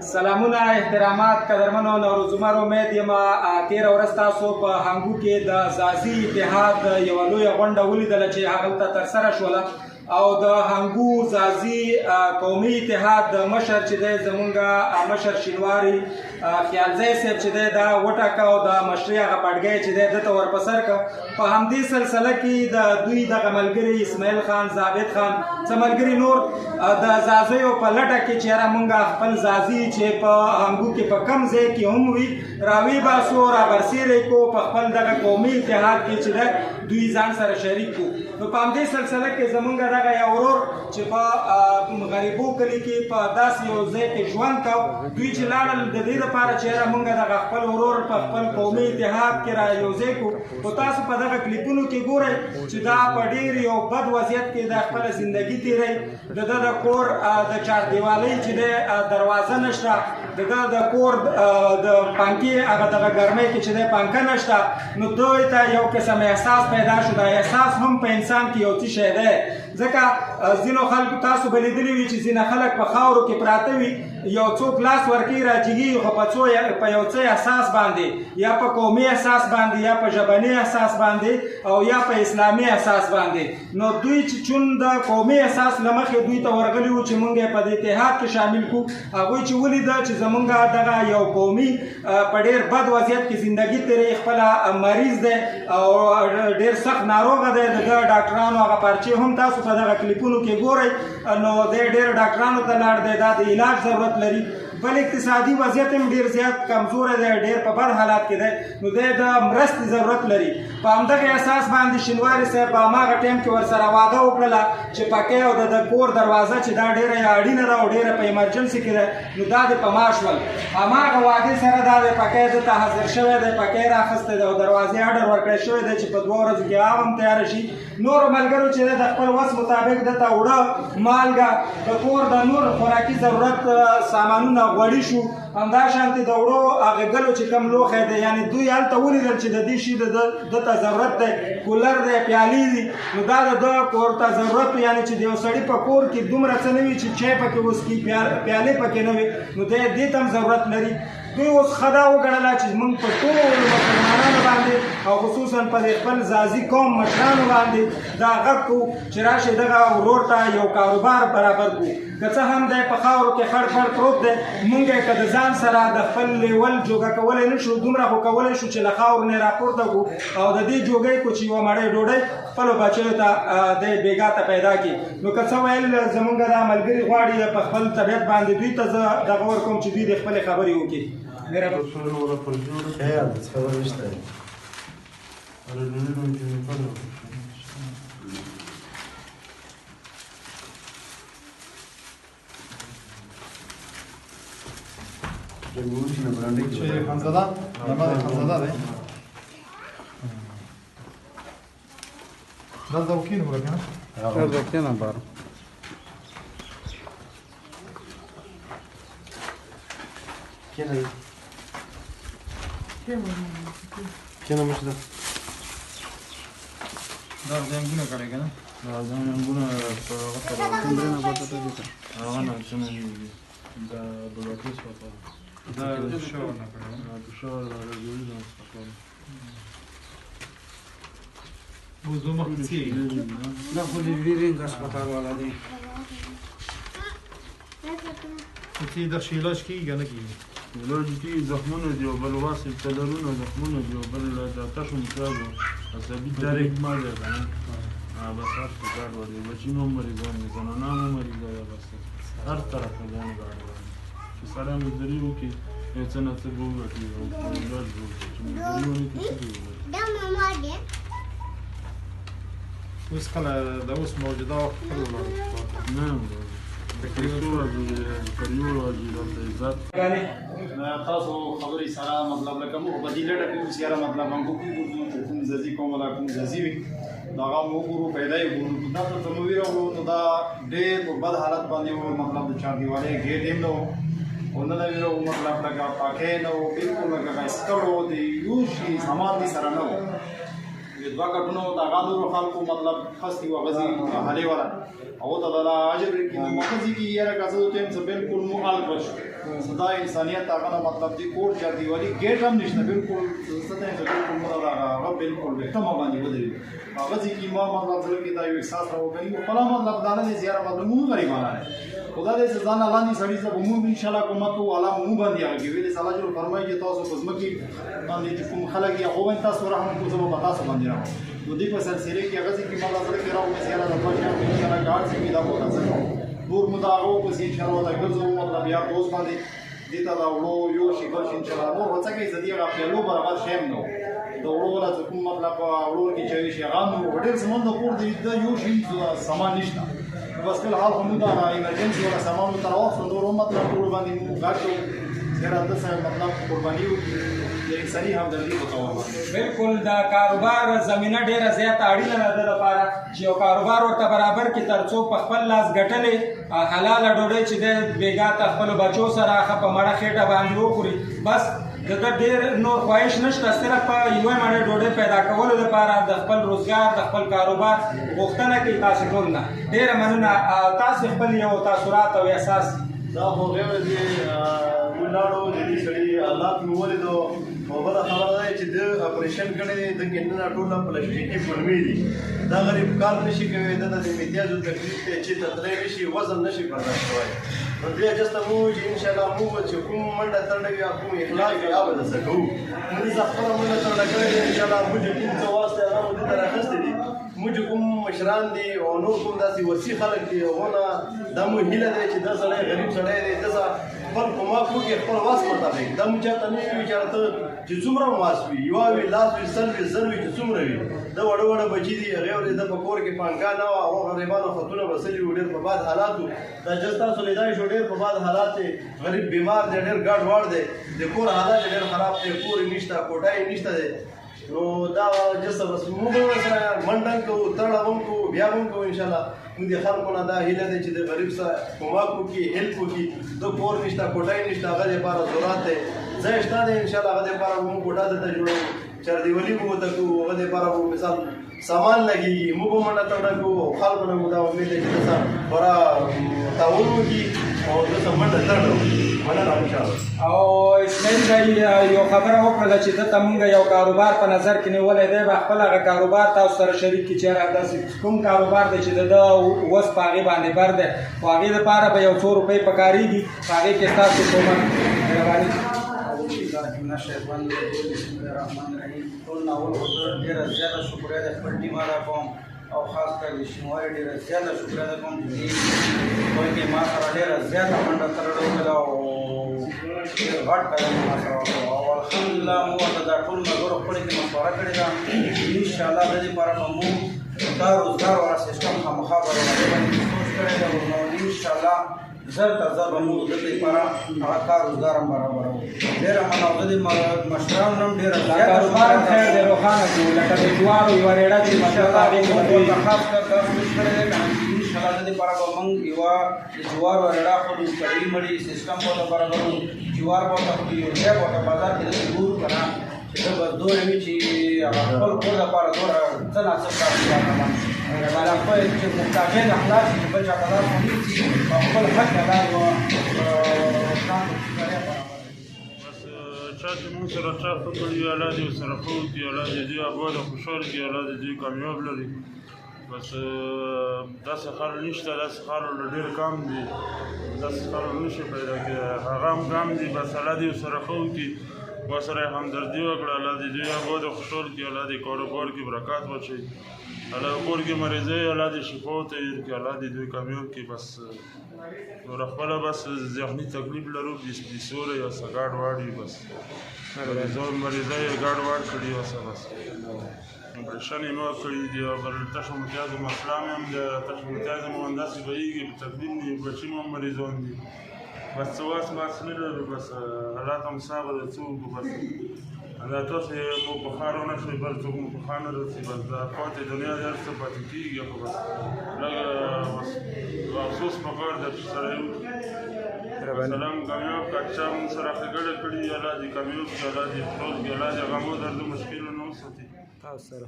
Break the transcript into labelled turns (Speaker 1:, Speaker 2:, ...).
Speaker 1: سلامونه، احترامات، قدرمنو نوروز عمر امید یم. تېره ورځ تاسو په هنګو کې د ځاځي اتحاد یوه لویه غونډه ولیدله چې هغلته ترسره شوله، او د هنګو ځاځي قومي اتحاد د مشر چې دی، زمونږ مشر شینواری خیالزی صاحب چې دی، دا وټاکه او د مشرۍ هغه پټګی چې دی ده ته ورپسر که. په همدې سلسله کې د دوی دغه ملګري اسماعیل خان، ضابط خان، څه ملګري نور د ځاځیو په لټه کې چې یاره مونږ خپل ځاځي چې په هنګو کې په کم ځای کې هم وي راوی باسو، را برسېرې کو، په خپل دغه قومي اتحاد کې چې ده دوی ځان سره شریک کو. نو په همدې سلسله کې زمونږ دغه یو ورور چې په غریبو کلي کې په داسې یو ځای کې ژوند کو، دوی چې لاړل د دې لپاره چې یاره مونږ دغه خپل ورور په خپل قومي اتحاد کې را یو ځای کو. خو تاسو په دغه کلیپونو کې ګورئ چې دا په ډېر یو بد وضعیت کې د خپله زندګي تېروي. د ده د کور د چاردیوالۍ چې دی دروازه نشته، د ده د کور د پنکې هغه دغه ګرمۍ کې چې دی پنکه نشته. نو دوی ته یو قسم احساس پیدا شو. دا احساس هم په انسان کې یو څه شی دی، ځکه ځینو خلکو تاسو به لیدلي وي چې ځینې خلک په خاورو کې پراته وي، یو څوک لاس ورکوي راجګي، خو په څو په یو څه احساس باندې، یا په قومي احساس باندې، یا په ژبني احساس باندې، او یا په اسلامي احساس باندې. نو دوی چې چون د قومي احساس له مخې دوی ته ورغلي وو چې مونږ یې په دې اتحاد کې شامل کړو، هغوی چې ولیده چې زمونږ دغه یو قومي په ډېر بد وضعیت کې زندګي تېروي، خپله مریض دی او ډېر سخت ناروغه دی، د ده ډاکټرانو هغه پرچې هم تاسو په دغه کلیپونو کې ګورئ. نو دی ډېر ډاکټرانو ته لاړ دی، دا د علاج ضرورت لري. بل اقتصادي وضعیت هم ډېر زیات کمزوری دی، ډېر په بد حالات کې دی، نو دی د مرستې ضرورت لري. په همدغه اساس باندې شینواري صاحب په هماغه ټایم کې ورسره وعده وکړله چې پکې او د کور دروازه چې دا ډېره اړینه ده او ډېره په ایمرجنسي کې ده، نو دا د په ما شول. هماغه وعدې سره دا د پکې ده ته حاضر شوی دی، پکې راخستی دی او دروازې اډر ورکړی شوی دی چې په 2 ورځو کې هغه هم تیاره شي. نورو ملګرو چې د خپل وس مطابق ده ته اوړه، مالګه، د کور د نور خوراکي ضرورت سامانونه غوړي شو. همدا شانتې د اوړو هغه ګلو چې کوم لوښی دی، یعنې دوی هلته ولیدل چې د دې شي د ده ته ضرورت دی، کولر دی، پیالې دي، نو دا د ده کور ته ضرورت، یعنې چې د یو سړي په کور کې دومره څه نه وي چې چای پکې وڅکي، پیالې پکې نه وي، نو دی دې ته هم ضرورت لري. دوی اوس ښه دا وګڼله چې موږ په ټولو مسلمانانو باندې او خصوصا په دې خپل ځاځي قوم مشرانو باندې دا غږ کوو چې راشئ دغه ورور ته یو کاروبار برابر کړو. که څه هم دی په خاورو کې خړ پړ پروت دی، موږ یې که د ځان سره د خپل لیول جوګه کولی نه شو، دومره خو کولی شو چې له خاورو نه یې راپورته کړو او د دې جوګۍ کړو چې یوه مړۍ ډوډۍ خپلو بچیو ته دی بېګا ته پیدا کړي. نو که څه ویل زمونږ دا ملګري غواړي په خپل طبیعت باندې دوی ته زه دغه ورکوم چې دوی د خپلې خبرې وکړي.
Speaker 2: چې خانزاده دا خانزاده دی، دلته وکینو ورکنه،
Speaker 3: دلته کینم بار.
Speaker 4: کینه کینه مشه.
Speaker 2: دا ځنګونه کړی کنه،
Speaker 4: دا ځنګونه په هغه سره هغه نه چې دا بلوکیس وکړه،
Speaker 2: دا شاور نه کړی،
Speaker 4: دا شاور دا جوړ نه وکړه.
Speaker 2: اوس دوه مخ څه؟
Speaker 3: دا خو د ویرینګ هسپتال والا دی.
Speaker 2: چې د شي علاج کیږي نه کیږي؟
Speaker 4: علاج کیږي، زخمونه دي او بل واسي تلرونه زخمونه دي او بل د تشو متیازو عصبي تکلیف ما دی کنه، بس هر څه ګډ وډ دی. بچي مو مریضان دي، زنانه مو مریضه ده، بس هر طرف ته ځان ګډ وډ. چې سړی مزدوري وکړي یو څه نه څه به وګټي او علاج به وکړي، چې مزدوري ونه کړي څه به وګټي؟
Speaker 2: اوس کله د اوس موجوده وخت کله ولاړ؟
Speaker 4: نه،
Speaker 5: تاسو خبرې سره مطلب لکه موږ په دې لټه کې اوس یاره مطلب موږ وګورو چې کوم ځاځي کوم ولا کوم ځاځي وي، دا هغه موږ وګورو، پیدا یې ګورو. دا ته مو ویرو، نو دا ډېر په بد حالت باندې و، مطلب د چار دیوالۍ ګېټ هم نه و او نه ویرو، مطلب لکه پاکې نه و، بالکل لکه غیسکړو د یو شي سامان دې سره نه و. دوه کټونه د هغه نورو خلکو مطلب خستي وه غزي هلې وله هغو ته د الله اجر ورکړي. نو مخزي کې یاره که زه ورته یم څه بالکل مو حل کړل شو، څه دا انسانیت هغه نه مطلب دی کور چار دیوالي ګېټ هم نشته بالکل، څه ته یم څه بالکل مو هغه بالکل تمه باندې ودرېدو. هغه ځای کې ما مطلب زړه کې دا یو احساس راوکړي خپله مطلب دا نه دی چې یاره مطلب مونږ غریبان نه خدا دې چې ځان لاندې سړي ته به مونږ انشاءالله کومک کوو، الله مونږ باندې هغه کوي. ویلې الله جل فرمایي چې تاسو په ځمکې باندې چې کوم خلک یې هغو باندې تاسو رحم کوو، زه به په تاسو باندې رحم. نو دې په سلسلې کې هغه ځای کې مطلب زړه کې راغلو چې یاره د دوه شیانو انشاءالله که هر څه وي دا به ورته کوو، نور مو د هغو پسې انشاءالله ورته ګرځو مطلب یا دوست باندې دې ته دا وړو یو شي بل شي انشاءالله. نور به څه کوي، زه دې هغه پیالو برابر شی هم نه و، د وړو ولا څه کوم مطلب وړو کې چوي شي هغه هم نه و، ډېر زموږ د کور د یو شي سامان نشته. نو بس فی الحال خو موږ هغه ایمرجنسي والا سامان ورته راواخیستو، نور هم مطلب ټولو باندې موږ غږ کړو چې یاره ده سره مطلب قرباني وکړي د انساني همدردي په طور باندې.
Speaker 1: بالکل د کاروبار زمینه ډېره زیاته اړینه ده د لپاره چې یو کاروبار ورته برابر کړي تر څو په خپل لاس ګټلې حلاله ډوډۍ چې دی بېګا ته خپلو بچو سره ښه په مړه خېټه باندې وخوري. بس د ده ډېر نور خواهش نشته، صرف یوه مړه ډوډۍ پیدا کولو لپاره د خپل روزګار د خپل کاروبار غوښتنه کوي. تاسو ټول نه ډېره مننه. تاسو خپل یو تاثرات او احساس.
Speaker 6: دا خو غیر دي موږ لاړو د دې سړي حالات مې ولیدو، او بله خبره دا چې ده اپریشن کړی دی، ده کې نن ټوله پلاستیکي کولمې دي، دا غریب کار نه شي کوی، ده ته د امتیازو تکلیف دی چې ته تللی نه شي، وزن نه شي برداشت کوی. نو دې اجازه ته موږ چې انشاءالله موږ به چې کوم منډه ترډه وي یا کوم اخلاص وي هغه به درسره کوو. موږ دې خپله منډه ترډه کړې ده، انشاءالله موږ چې کوم څه واسطه هغه مو دې ته راخیستي دي. موږ چې کوم مشران دي او نور کوم داسې وسیع خلک دي هغو نه دا مو هیله دی چې دا سړی غریب سړی دی، ده سره خپل کومک وکړي خپل وس مطابق. دا موږ چاته نه وي چې ته چې څومره واس وي، یوه وي، لاس وي، سل وي، زر وي، چې څومره وي. د وړه وړه بچي دي، هغې ورځې ده په کور کې پنکا نه وه، هغو غریبانو خطونه بسلي وو، ډېر په بد حالات وو. دا جس تاسو لیدای شو ډېر په بد حالات دی، غریب بیمار دی، ډېر ګډ وډ دی، د کور حالات یې ډېر خراب دی، کور یې نشته، کوټه یې نشته دی. نو دا جس بس موږ به ورسره منډه کوو، تړه به هم کوو، بیا به هم کوو انشاءالله. موږ د خلکو نه دا هیله دی چې د غریب سره کومک وکړي، هیلپ وکړي. د کور نشته، کوټه یې نشته، هغه دپاره ضرورت دی، ځای شته دی انشاءالله، هغه دپاره به موږ کوټه درته جوړوو، چاردیوالي به ورته کوو، هغه دپاره به مثال سامان لګېږي، موږ به منډه تړه کوو. او خلکو نه مو دا امید دی چې ده سره خورا تعاون وکړي او ده سره منډه تړه وکړي. مننه انشاءالله.
Speaker 1: او اسماعیل بھائی یو خبره وکړله چې ده ته مونږ یو کاروبار په نظر کې نیولی دی، به خپل هغه کاروبار تاسو سره شریک کړي چې یاره داسې کوم کاروبار دی چې د ده وس په هغې باندې بر دی، خو هغې دپاره به یو څو روپۍ پکارېږي، په هغې کې ستاسو کومک. مهرباني.
Speaker 3: ټول نه اول خو زه ډېره زیاته شکریه د خپل ټیم ادا کوم، او خاص کر د شینواري ډېره زیاته شکریه ادا کوم چې دې پوه کې ما سره ډېره زیاته منډه ترړه وکړله او ډېر غټ قدم یې ما سره وکړو. او الحمدلله موږ ورته دا ټول ملګرو خپلې کې مشوره کړې ده چې انشاءالله د دې لپاره به موږ دا روزګار والا سیسټم خامخا برابر باندې سوچ کړی دی. نو انشاءالله زر تر زر به موږ د دې لپاره هغه کار روزګار هم برابروو. ډېره مننه. او د دې مشرانو نه هم ډېره
Speaker 1: دا
Speaker 3: زیاته
Speaker 1: کاروبار هم خیر دی، روښانه کړو لکه د جوارو یوه رېړه چې مطلب هغې کې به دوی
Speaker 3: ورته خاص کر دا سوچ کړی دی که نه چې انشاءالله د دې لپاره به موږ یوه د جوارو رېړه خلو، طبیعي مړي سیسټم به ورته برابروو، جوار به ورته خوري، یو ځای به ورته بازار کې داسې ګورو که نه چې ده بس دومره وي چې هغه خپل کور دپاره دومره څه نا څه کار روان شي، بالا خپل چې محتاجۍ نه خلاص شي، چې بل چا ته لاس ونه نیسي او خپل حق ادا یوه ځان برابر.
Speaker 4: بس چا چې موږ سره چا ښه کړي وي الله دې ورسره ښه وکړي، الله دې دوی اباد او خوشحال کړي، الله دې دوی کامیاب لري. بس داسې خلک نشته، داسې خلک له ډېر کم دي، داسې خلک نه شي پیدا کېدی، هغه هم کم دي. بس الله دې ورسره ښه وکړي، ورسره یې همدردي وکړه، الله دې دوی اباد او خوشحال کړي، الله دې کاروبار کې برکات واچوي، الله کور کې مریضۍ الله دې شفا ورته ورکړي، الله دې دوی کامیاب کړي. بس نور خپله بس ذهني تکلیف لرو، بېسوره یو څه ګاډ واډ وي، بس مریضۍ یې ګاډ واډ کړي یو څه، بس اپرېشن یې مو کړي دي. او بل تشو امتیازو مسله مې هم ده، تشو امتیازو مو همداسې بهېږي، په تکلیف نه یو، بچي مو هم مریضان دي. بس څه واس ماس نه لرو، بس حالات هم صعبه ده، څه وکړو. بس دا تاسې مو په ښار ونه شئ، بل څوک مو په ښار نه رسي، بس دا پاتې دنیا د هر څه پاتې کېږي. خو بس لږ بس افسوس په کار ده چې سړی وکړي. سلام کامیاب کړه، چا مونږ سره ښه ګډه کړي، الله دې کامیاب کړي، الله دې خوشحال کړي، الله دې غمو دردو مشکلو نه وساتي.
Speaker 1: تاسو سره.